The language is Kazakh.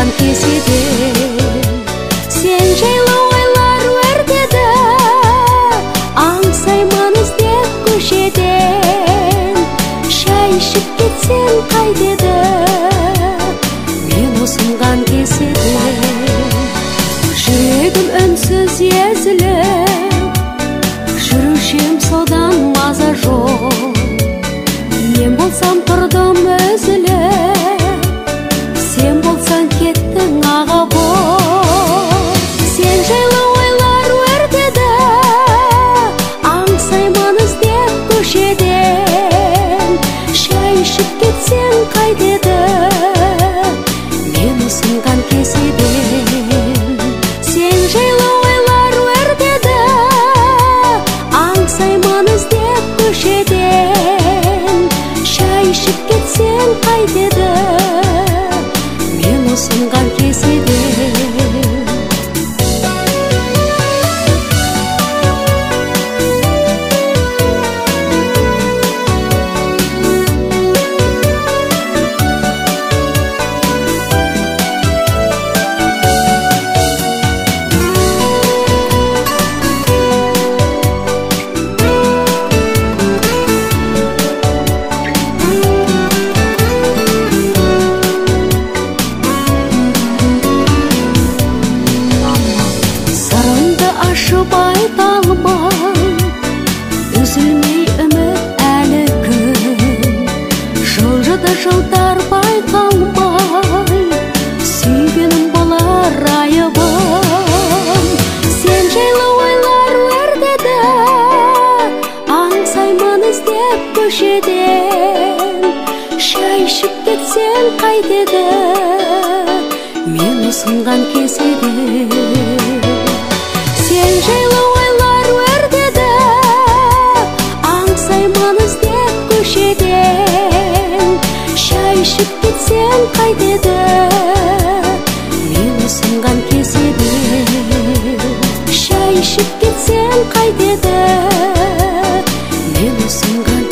ұсынған кеседен. Сен жайлы ойлар өртеді, аңсаймын іздеп көшеден. Шай ішіп кетсең қайтеді, мен ұсынған кеседен. Жүрегім үнсіз езіліп, жүруші ем содан маза жоқ. Мен болсам тұрдым үзіліп, сен болсаң кеттің аға боп. Сен жайлы ойлар өртеді, аңсаймын іздеп көшеден. Шай ішіп кетсең қайтеді, мен ұсынған кеседен. Сен жайлы ойлар өртеді, аңсаймын іздеп көшеден. Шай ішіп кетсең қайтеді, мен ұсынған кеседен. Сырымды ашып айта алмай, үзілмей үміт әлі күн. Жылжыды жылдар байқалмай, сүйгенім болар айыбым. Сен жайлы ойлар өртеді, аңсаймын іздеп көшеден. Шай ішіп кетсең қайтеді, мен ұсынған кеседен. Сен жайлы ойлар өртеді, аңсаймын іздеп көшеден. Шай ішіп кетсең қайтеді, мен ұсынған кеседен. Шай ішіп кетсең қайтеді, мен ұсынған